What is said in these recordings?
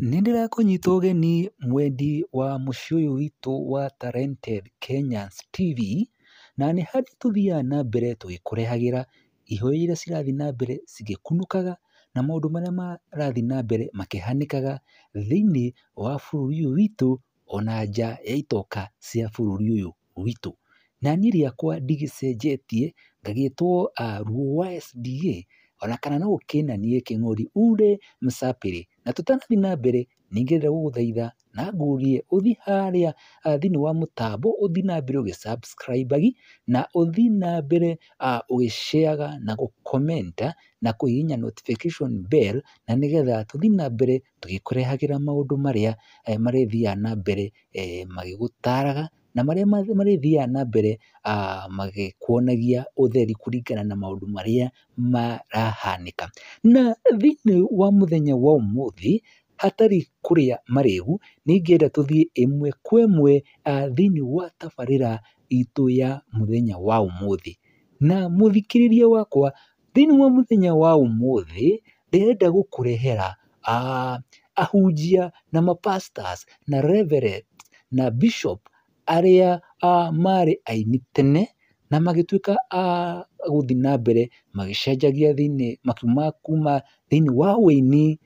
Nĩ ndĩrakũnyita ũgeni mwendi wa mũciĩ ũyũ witũ wa Talented Kenyans TV, na nĩ harĩa tũthiaga na mbere tũgĩkũrehagĩra iheo iria cirathiĩ na mbere cigĩkunũkaga, na maũndũ marĩa marathiĩ na mbere makĩhanĩkaga thĩiniĩ wa bũrũri ũyũ witũ, ona nja ya itoka cia bũrũri ũyũ witũ. Na niĩ rĩakwa ndigĩcenjetie, ngagĩtwo Ruo wa SDA, ona kana no ũkĩnanie Kĩng'ori ure Msapĩrĩ. Na tũtanathiĩ na mbere, nĩ ingĩenda gũgũthaitha na ngũrie ũthiĩ harĩa thĩiniĩ wa mũtambo, ũthiĩ na mbere ũgĩ subscribe agi, na ũthiĩ na mbere ũgĩ share ga na gũ comment a na kũhihinya notification bell, na nĩgetha tũthiĩ na mbere tũgĩkũrehagĩra maũndũ marĩa marĩthiaga na mbere magĩgũtaraga, na marĩa marĩthiaga na mbere magĩkuonagia ũtheri kũringana na maũndũ marĩa marahanĩka. Na thĩiniĩ wa mũthenya wa ũmũthĩ, hatarĩ kũrĩa marĩgu, nĩ ingĩenda tũthiĩ ĩmwe kwa ĩmwe thĩiniĩ wa tabarĩra itũ ya mũthenya wa ũmũthĩ. Na mũthikĩrĩria wakwa, thĩiniĩ wa mũthenya wa ũmũthĩ, ndĩrenda gũkũrehera ahunjia na ma pastors na reverend na bishop arĩa marĩ aini tene na magĩtuĩka a gũthiĩ na mbere magĩcenjagia thĩiniĩ, makiuma kuma thĩiniĩ wa ũini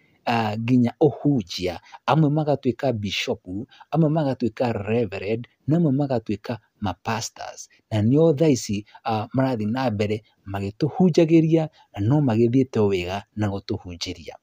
nginya ũhunjia. Amwe magatuĩka bishop, amwe magatuĩka reverend, na amwe magatuĩka ma pastors. Na nĩo thaa ici marathiĩ na mbere magĩtũhunjagĩria, na no magĩthiĩte o wega na gũtũhunjĩria.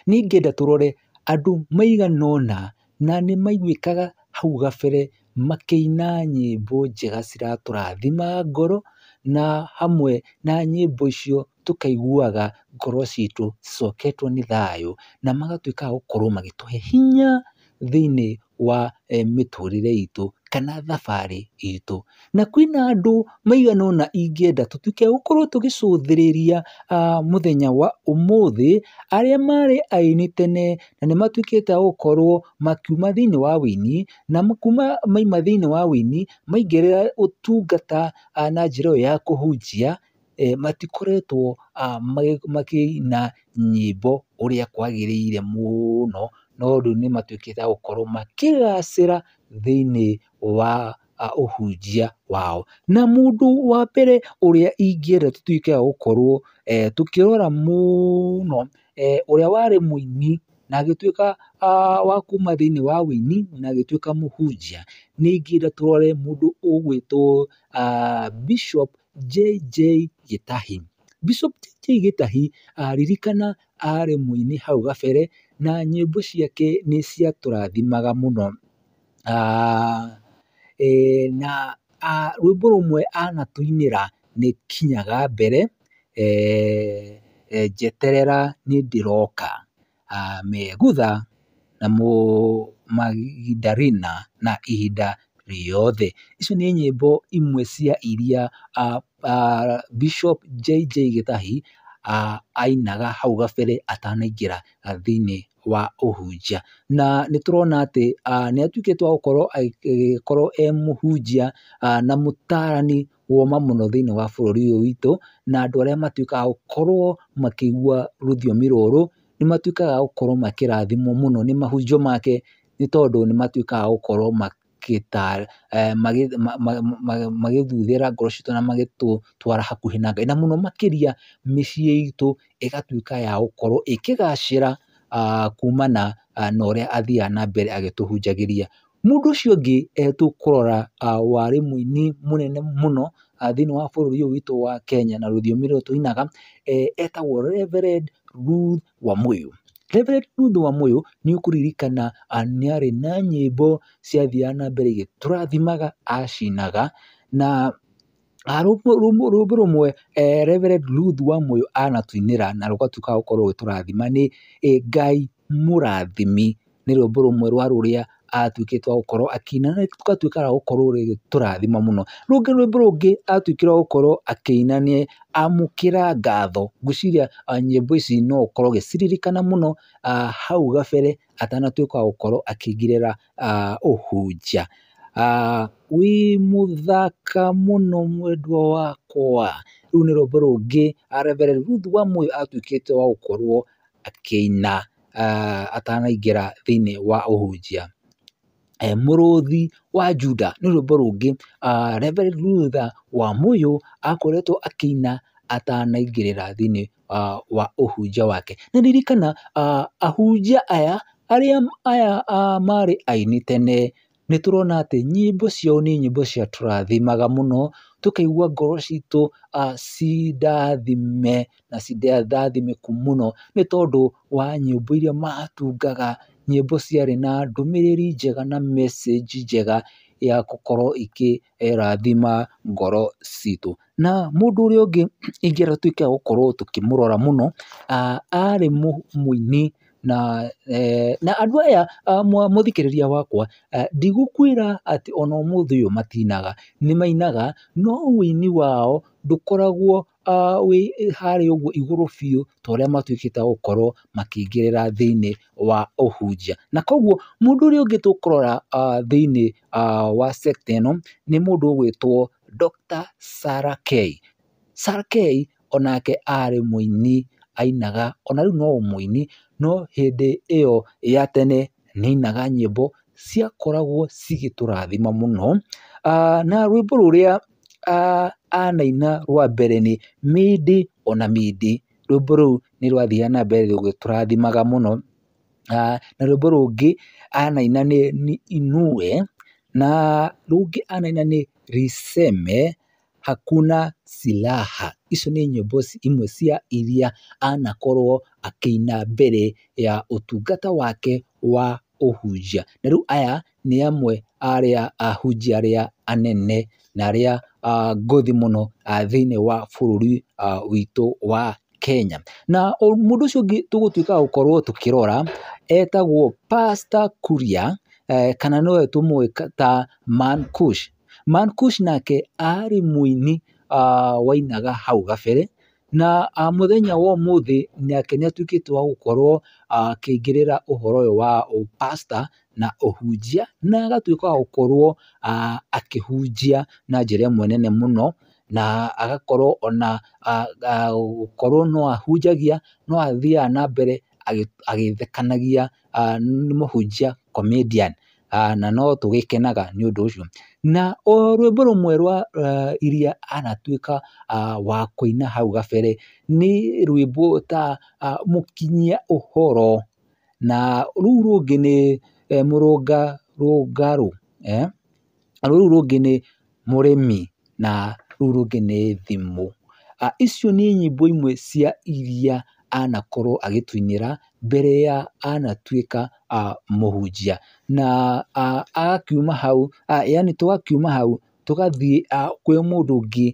Niĩ ingĩenda tũrore andũ maigana ũna na nĩ maiguĩkaga hau gabere makĩina nyĩmbo njega ciratũrathima ngoro, na hamwe na nyĩmbo icio tũkaiguaga ngoro citũ cicoketwo nĩ thayũ, na magatuĩka a gũkorwo magĩtũhe hinya thĩiniĩ wa mĩtũrĩre itũ kana thabarĩ itũ. Na kwĩna andũ maigana ũna ingĩenda tũtuĩke a gũkorwo tũgĩcũthĩrĩria mũthenya wa ũmũthĩ, arĩa marĩ aini tene na nĩ matuĩkĩte a gũkorwo makiuma thĩiniĩ wa ũini, na kuma maima thĩiniĩ wa ũini, maingĩrĩra ũtungata na njĩra ĩyo ya kũhunjia, matikoretwo makĩina nyĩmbo ũrĩa kwagĩrĩire mũno, no rĩu nĩ matuĩkĩte a gũkorwo makĩgacĩra thĩiniĩ wa ũhunjia wao. Na mũndũ wa mbere ũrĩa ingĩenda tũtuĩke a gũkorwo tũkĩrora mũno, ũrĩa warĩ mũini na agĩtuĩka wa kuma thĩiniĩ wa ũini na agĩtuĩka mũhunjia, nĩ ingĩenda tũrore mũndũ ũgwĩtwo Bishop JJ Gĩtahi. Bishop JJ Gĩtahi, ririkana arĩ mũini hau gabere, na nyĩmbo ciake nĩ ciatũrathimaga mũno. Na rwĩmbo rũmwe anatũinĩra nĩ kinyaga mbere, njeterera nĩ ndĩroka, megutha na Magdalena na ihinda rĩothe. Icio nĩ nyĩmbo imwe cia iria Bishop JJ Gĩtahi ainaga hau gabere atanaingĩra thĩiniĩ wa ũhunjia. Na nĩ tũrona atĩ nĩ atuĩkĩte wa gũkorwo agĩkorwo e mũhunjia na mũtaarani woma mũno thĩiniĩ wa bũrũri ũyũ witũ, na andũ arĩa matuĩkaga gũkorwo makĩigua rũthiomi rũrũ, nĩ matuĩkaga a gũkorwo makĩrathimwo mũno nĩ mahunjio make, nĩ tondũ nĩ matuĩkaga a gũkorwo magĩthuthĩra ngoro citũ na magĩtũtwara hakuhĩ na Ngai, na mũno makĩria mĩciĩ itũ ĩgatuĩka ya gũkorwo ĩkĩgacĩra kumana na ũrĩa athiaga na mbere agĩtũhunjagĩria. Mũndũ ũcio ũngĩ tũkũrora warĩ mũini mũnene mũno thĩiniĩ wa bũrũri ũyũ witũ wa Kenya na rũthiomi rũrũ tũinaga, etagwo Reverend Ruth Wamuyu. Reverend Ruth Wamuyu nĩ ũkũririkana nĩ arĩ na nyĩmbo ciathiaga na mbere igĩtũrathimaga acinaga, na rwĩmbo rũmwe Reverend Ruth Wamuyu anatũinĩra na rũgatuĩka gũkorwo rũgĩtũrathima nĩ Ngai Mũrathimi. Nĩ rwĩmbo rũmwe rwa rũrĩa atuĩkĩte wa gũkorwo akĩina na rũgatuĩka rwa gũkorwo rũgĩtũrathima mũno. Rũngĩ rwĩmbo rũngĩ atuĩkire wa gũkorwo akĩina nĩ Amũkĩra Ngatho. Ngwĩciria nyĩmbo ici no ũkorwo ũgĩciririkana mũno hau gabere atanatuĩka wa gũkorwo akĩingĩrĩra ũhunjia. Wĩ mũthaka mũno mwendwa wakwa, rũu nĩ rwĩmbo rũngĩ Reverend Ruth Wamuyu atuĩkĩte wa gũkorwo akĩina. atanaingĩra thĩinĩ wa ũhunjia. Mũrũthi wa Juda nĩ rwĩmbo rũngĩ Reverend Luther Wamuyu akoretwo akĩina atanaingĩrĩra thĩinĩ wa ũhunjia wake. Na ririkana ahunjia aya arĩa aya marĩ aini tene, nĩ tũrona atĩ nyĩmbo ciao nĩ nyĩmbo ciatũrathimaga mũno, tũkaigua ngoro citũ cindathime na cindathimĩku mũno, nĩ tondũ wa nyĩmbo iria matungaga, nyĩmbo ciarĩ na ndũmĩrĩri njega na message njega ya gũkorwo ikĩrathima ngoro citũ. Na mũndũ ũrĩa ũngĩ ingĩenda tũtuĩke a gũkorwo tũkĩmũrora mũno, arĩ mũini na na andũ aya mũthikĩrĩria wakwa, ndigũkwĩra atĩ ona ũmũthĩ ũyũ matinaga, nĩ mainaga, no ũini wao ndũkoragwo wĩ harĩa ũguo igũrũ biũ ta ũrĩa matuĩkĩte a gũkorwo makĩingĩrĩra thĩinĩ wa ũhunjia. Na koguo mũndũ ũrĩa ũngĩ tũkũrora thĩinĩ wa sector ĩno nĩ mũndũ ũgwĩtwo Dr. Sarah Kay. Sarah Kay onake arĩ mũini, ainaga, ona rĩu no mũini, no hĩndĩ ĩyo ya tene nĩ ainaga nyĩmbo ciakoragwo cigĩtũrathima mũno. Na rwĩmbo rũrĩa anaina rwa mbere nĩ Mĩndĩ ona Mĩndĩ. Rwĩmbo rũu nĩ rwathiaga na mbere rũgĩtũrathimaga mũno. Na rwĩmbo rũngĩ anaina nĩ Niinue, na rũngĩ anaina nĩ Liseme Hakuna Silaha. Icio nĩ nyĩmbo imwe cia iria anakorwo akĩina mbere ya ũtungata wake wa ũhunjia. Na rĩu aya nĩ amwe arĩa ahunjia arĩa anene na arĩa ngũthi mũno thĩinĩ wa bũrũri witũ wa Kenya. Na mũndũ ũcio ũngĩ tũgũtuĩka wa gũkorwo tũkĩrora etagwo Pastor Kuria, kana nowe tũmũĩ ta Man Kush. Man Kush nake arĩ mũini wainaga hau gabere, na mũthenya wa ũmũthĩ nake nĩ atuĩkĩte wa gũkorwo akĩingĩrĩra ũhoro ũyũ wa ũpasta na ũhunjia, na agatuĩka wa gũkorwo akĩhunjia na njĩra ĩmwe nene mũno, na agakorwo ona gũkorwo no ahunjagia, no athiaga na mbere agĩthekanagia, nĩ mũhunjia comedian, na no tũgĩkenaga nĩ ũndũ ũcio. Na o rwĩmbo rũmwe rwa iria anatuĩka wa kũina hau gabere nĩ rwĩmbo ta mũkinyia ũhoro, na rũu rũngĩ nĩ mũrũngarũngarũ, rũu rũngĩ nĩ mũrĩmi, na rũu rũngĩ nĩ thimũ. Icio nĩ nyĩmbo imwe cia iria anakorwo agĩtũinĩra mbere ya anatuĩka mũhunjia. Na agakiuma hau, yaani tũgakiuma hau tũgathiĩ kwĩ mũndũ ũngĩ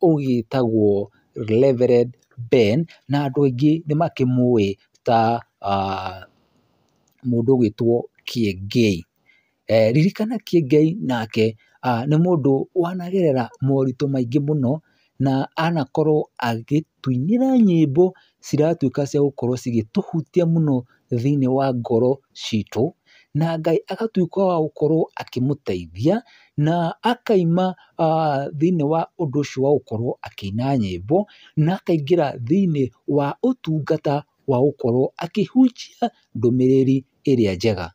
ũgĩtagwo Reverend Ben, na andũ aingĩ nĩ makĩmũĩ ta mũndũ ũgwĩtwo Kĩengei. Ririkana Kĩengei nake nĩ mũndũ wanagerera moritũ maingĩ mũno, na anakorwo agĩtũinĩra nyĩmbo ciratuĩka cia gũkorwo cigĩtũhutia mũno thĩinĩ wa ngoro citũ, na Ngai agatuĩka wa gũkorwo akĩmũteithia, na akaima thĩinĩ wa ũndũ ũcio wa gũkorwo akĩina nyĩmbo, na akaingĩra thĩinĩ wa ũtungata wa gũkorwo akĩhunjia ndũmĩrĩri ĩrĩa njega.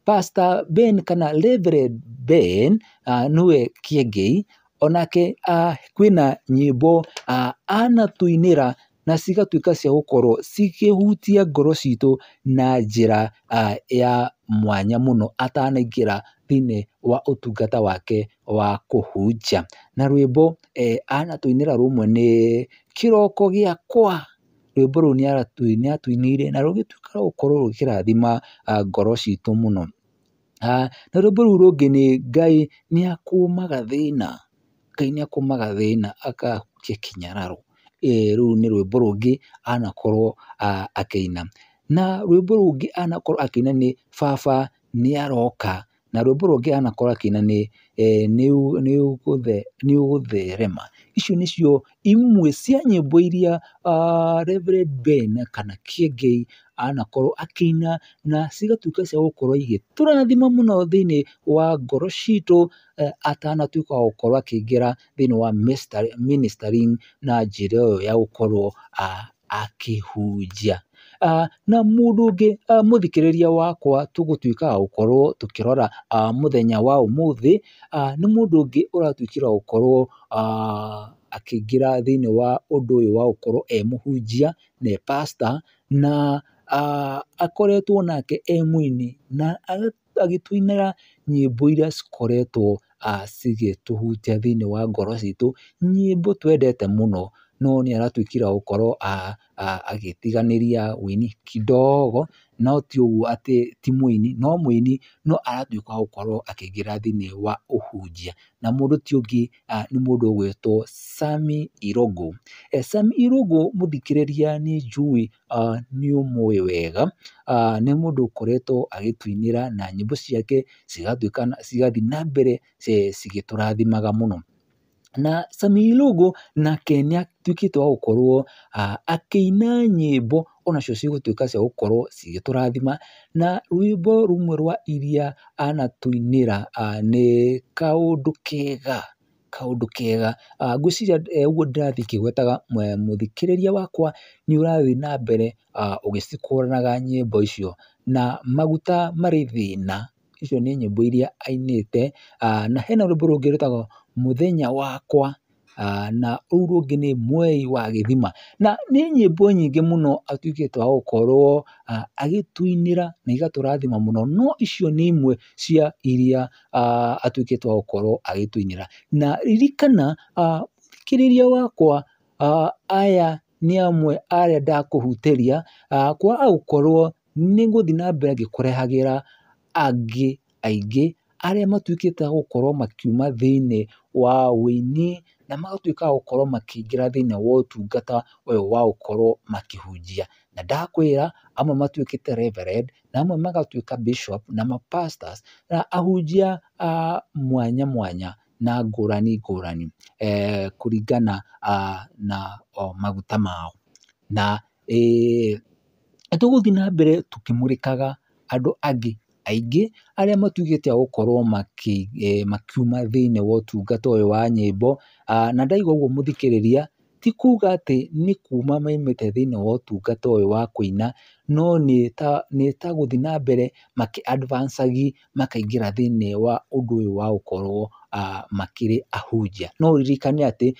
Pastor Ben kana Reverend Ben nĩwe Kĩengei, onake kwĩna nyĩmbo anatũinĩra na cigatuĩka cia gũkorwo cikĩhutia ngoro citũ na njĩra ya mwanya mũno atanaingĩra thĩinĩ wa ũtungata wake wa kũhunjia. Na rwĩmbo anatũinĩra rũmwe nĩ kĩroko gĩakwa, rwĩmbo rũu nĩ atũinĩire na rũgĩtuĩka rwa gũkorwo rũkĩrathima ngoro citũ mũno. Na rwĩmbo rũu rũngĩ nĩ Ngai nĩ akũmaga thĩna, Ngai nĩ akũmaga thĩna akahukia kĩnyararo. Rũu nĩ rwĩmbo rũngĩ anakorwo akĩina. Na rwĩmbo rũngĩ anakorwo akĩina nĩ baba nĩ aroka, na rwĩmbo rũngĩ anakorwo akĩina nĩ nĩ ũgũtherema. Icio nĩcio imwe cia nyĩmbo iria Reverend Ben kana Kĩengei anakorwo akĩina na cigatuĩka cia gũkorwo igĩtũrathima mũno thĩinĩ wa ngoro citũ atanatuĩka wa gũkorwo akĩingĩra thĩinĩ wa ministering na njĩra ĩyo ya gũkorwo akĩhunjia. Na mũndũ ũngĩ mũthikĩrĩria wakwa tũgũtuĩka wa gũkorwo tũkĩrora mũthenya wa ũmũthĩ, nĩ mũndũ ũngĩ ũratuĩkire wa gũkorwo akĩingĩra thĩiniĩ wa ũndũ ũyũ wa gũkorwo e mũhunjia na e pastor, na akoretwo nake e mũini na agĩtũinĩra nyĩmbo iria cikoretwo cigĩtũhutia thĩiniĩ wa ngoro citũ, nyĩmbo twendete mũno, no nĩ aratuĩkire wa gũkorwo agĩtiganĩria ũini kidogo, no ti ũguo atĩ ti mũini, no mũini, no aratuĩka wa gũkorwo akĩingĩra thĩiniĩ wa ũhunjia. Na mũndũ ti ũngĩ nĩ mũndũ ũgwĩtwo Sammy Irũngũ. Sammy Irũngũ mũthikĩrĩria nĩ njũĩ nĩ ũmũĩ wega, nĩ mũndũ ũkoretwo agĩtũinĩra na nyĩmbo ciake cigatuĩka cigathiĩ na mbere cigĩtũrathimaga mũno. Na Sammy Irũngũ nake nĩ atuĩkĩte wa gũkorwo akĩina nyĩmbo onacio cigũtuĩka cia gũkorwo cigĩtũrathima, na rwĩmbo rũmwe rwa iria anatũinĩra nĩ kaũndũ kega, kaũndũ kega. Ngwĩciria ũguo ndĩrathiĩ ngĩgwetaga mũthikĩrĩria wakwa nĩ ũrathiĩ na mbere ũgĩcikũranaga nyĩmbo icio. Na maguta marĩ thĩna, icio nĩ nyĩmbo iria ainĩte, na hena rwĩmbo rũngĩ rwĩtagwo mũthenya wakwa, na rũu rũngĩ nĩ mwei wa gĩthima. Na nĩ nyĩmbo nyingĩ mũno atuĩkĩte wa gũkorwo agĩtũinĩra na igatũrathima mũno, no icio nĩ imwe cia iria atuĩkĩte wa gũkorwo agĩtũinĩra. Na ririkana mũthikĩrĩria wakwa, aya nĩ amwe arĩa ndakũhutĩria, kwaga gũkorwo nĩ ngũthiĩ na mbere ngĩkũrehagĩra angĩ aingĩ arĩa matuĩkĩte a gũkorwo makiuma thĩiniĩ wa ũini na magatuĩka a gũkorwo makĩingĩra thĩiniĩ wa ũtungata ũyũ wa gũkorwo makĩhunjia. Na ndakwĩra amwe matuĩkĩte reverend, na amwe magatuĩka bishop na ma pastors, na ahunjia mwanya mwanya na ngũrani ngũrani kũringana na maguta mao. Na nĩtũgũthiĩ na mbere tũkĩmũrĩkaga andũ angĩ aingĩ arĩa matuĩkĩte a gũkorwo makiuma thĩiniĩ wa ũtungata ũyũ wa nyĩmbo. Na ndaigua ũguo mũthikĩrĩria, ti kuga atĩ nĩ kuma maumĩte thĩiniĩ wa ũtungata ũyũ wa kũina, no nĩ ta gũthiĩ na mbere makĩ advance agi makaingĩra thĩiniĩ wa ũndũ ũyũ wa gũkorwo makĩrĩ ahunjia. No ũririkane atĩ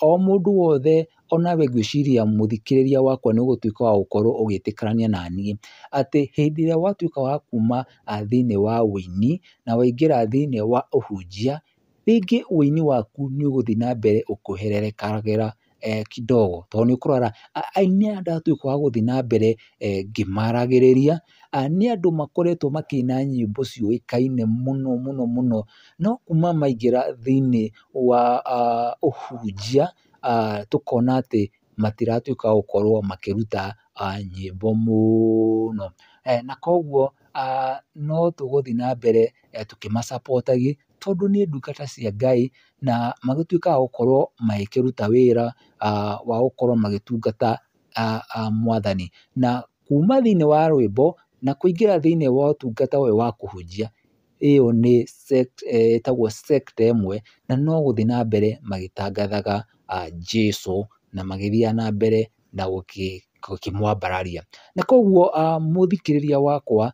o mũndũ wothe onawe ngwĩciria mũthikĩrĩria wakwa nĩ ũgũtuĩka wa gũkorwo ũgĩtĩkania naniĩ atĩ hĩndĩ ĩrĩa watuĩka wa kuma thĩiniĩ wa ũini na waingĩra thĩiniĩ wa ũhunjia, rĩngĩ ũini waku nĩ ũgũthiĩ na mbere ũkĩhererekagĩra kidogo, tondũ nĩ ũkũrora aini aya ndatuĩka wa gũthiĩ na mbere ngĩmaragĩrĩria, nĩ andũ makoretwo makĩina nyĩmbo ciũĩkaine mũno mũno mũno, no kuma maingĩra thĩiniĩ wa ũhunjia, tũkona atĩ matiratuĩka a gũkorwo makĩruta nyĩmbo mũno. Na koguo no tũgũthiĩ na mbere tũkĩma support agi, tondũ nĩ ndungata cia Ngai na magĩtuĩkaga a gũkorwo magĩkĩruta wĩra wa gũkorwo magĩtungata mwathani. Na kuma thĩiniĩ wa rwĩmbo na kũingĩra thĩiniĩ wa ũtungata ũyũ wa kũhunjia, ĩyo nĩ ĩtagwo sector ĩmwe, na no gũthiĩ na mbere magĩtangathaga Jesũ na magĩthiaga na mbere na gũkĩmwambararia. Na koguo mũthikĩrĩria wakwa,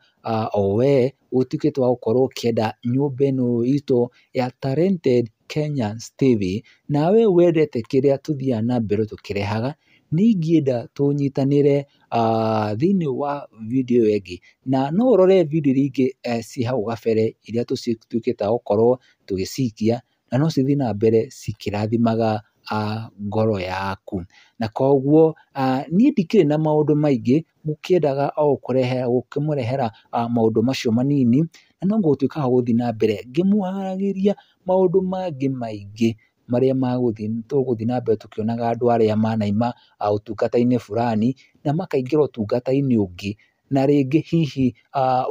o we ũtuĩkĩte wa gũkorwo ũkĩenda nyũmba ĩno itũ ya Talented Kenyans TV, nawe wendete kĩrĩa tũthiaga na mbere tũkĩrehaga, nĩ ingĩenda tũnyitanĩre thĩiniĩ wa video ĩyo ĩngĩ. Na no ũrore video iria ingĩ ciĩ hau gabere iria tũtuĩkĩte a gũkorwo tũgĩcikia, na no cithiĩ na mbere cikĩrathimaga ngoro yaku. Na koguo niĩ ndikĩrĩ na maũndũ maingĩ, ngũkĩendaga o gũkĩmũrehera maũndũ macio manini, na no ngũtuĩka wa gũthiĩ na mbere ngĩmũharagĩria maũndũ mangĩ maingĩ marĩa tũgũthiĩ na mbere tũkĩonaga andũ arĩa manaima ũtungata-inĩ fulani na makaingĩra ũtungata-inĩ ũngĩ, na rĩngĩ hihi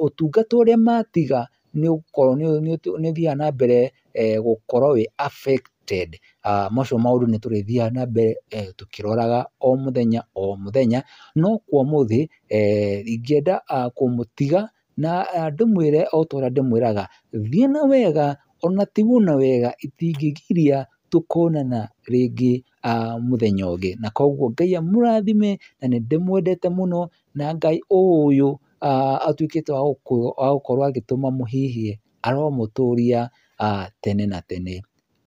ũtungata ũrĩa matiga nĩ ũthiaga na mbere gũkorwo wĩ affected. Macio maũndũ nĩ tũrĩthiaga na mbere tũkĩroraga o mũthenya o mũthenya, no kwa ũmũthĩ ingĩenda kũmũtiga na ndĩmwĩre o ta ũrĩa ndĩmwĩraga, thiĩ na wega ona tigwo na wega itingĩgiria tũkonana rĩngĩ. mũthenya ũngĩ. Na koguo Ngai amũrathime na nĩ ndĩmwendete mũno, na Ngai ũyũ atuĩkĩte wa gũkorwo agĩtũma mũhĩhie aromũtũria tene na tene.